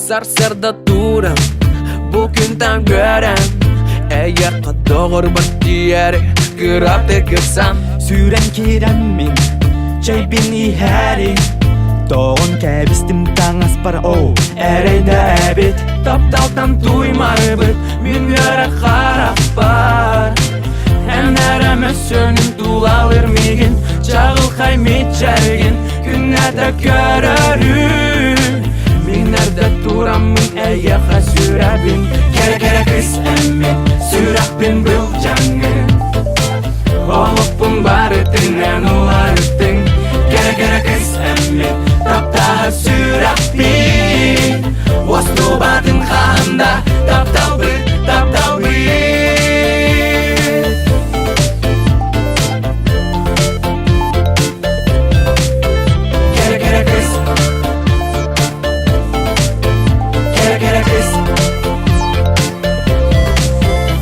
Сарсыарда туран, бу күнтэн көрөн, Эйиэхэ доҕорбор тиийээри кыратык ыксан. Сүүрэн киирэн мин чэйбин иһээри Тоҕон кэбистим таҥаспар оу эрэйдээбит Тапталтан туймарбыт мин үөрэ харахпар Эн эрэ мөссүөнүн тулалыр миигин Чаҕылхай мичээргин күннэтэ көрөрүм Мин эрдэ тураммын эйиэхэ сүрэбин Кэрэ-кэрэ кыс эммит сүрэхпин былдьаҥҥын Олохпун барытынан уларыттыҥ Кэрэ-кэрэ кыс эммит таптаһар сүрэхпин Уостубатын хаһан да тапталбыт, тапталбыт. Кэрэ-кэрэ кыс Кэрэ-кэрэ кыс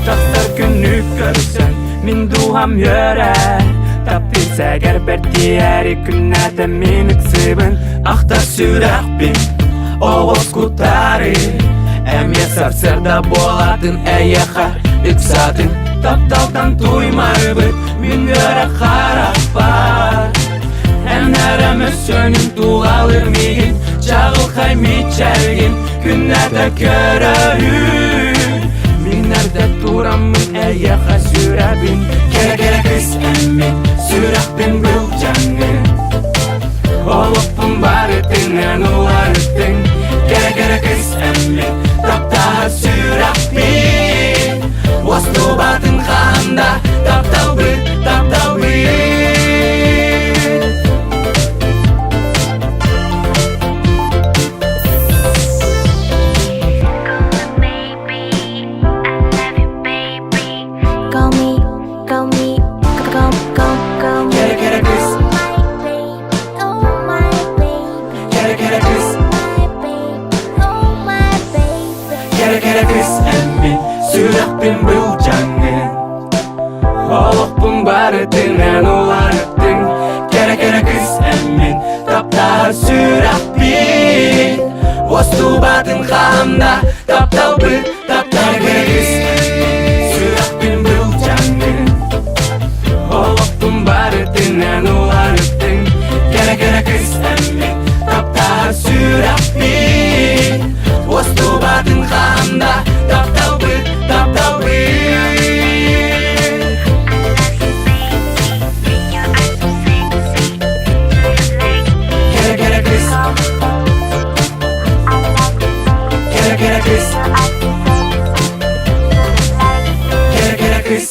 Тахсар күнү көрсөн мин дууһам үөрэр Таптыыр сэгэрбэр тиийээри күннээтэ мин ыксыыбын Ахтар сүрэхпин оҕус кутаары Эмиэ сарсыарда буолаатын эйиэхэ ыксаатын Тапталтан туймарыбыт мин үөрэ харахпар Эн эрэ мөссүөнүн тулалыр миигин Чаҕылхай мичээргин күннэтэ көрөрүм Мин эрдэ тураммын эйиэхэ сүрэбин Кэрэ-кэрэ кыс эммит сүрэхпин былдьаҥҥын Олохпун барытынан уларыттыҥ Кэрэ-кэрэ кыс эммит таптаһар сүрэхпин Уостубатын хаһан да тапталбыт, тапталбыт. Call me, call me, call, call, call me. Кэрэ-кэрэ кыс Кэрэ-кэрэ кыс Кэрэ-кэрэ кыс эммит сүрэхпин былдьаҥҥын Олохпун барытынан уларыттыҥ Кэрэ-кэрэ кыс эммит таптаһар сүрэхпин Уостубатын хаһан да тапталбыт, Кэрэ-кэрэ кыс тапталбыт. сүрэхпин былдьаҥҥын Олохпун барытынан уларыттыҥ Кэрэ-кэрэ кыс эммит таптаһар сүрэхпин Уостубатын хаһан да тапталбыт, тапталбыт. Кэрэ-кэрэ кыс Кэрэ-кэрэ кыс Кэрэ-кэрэ кыс.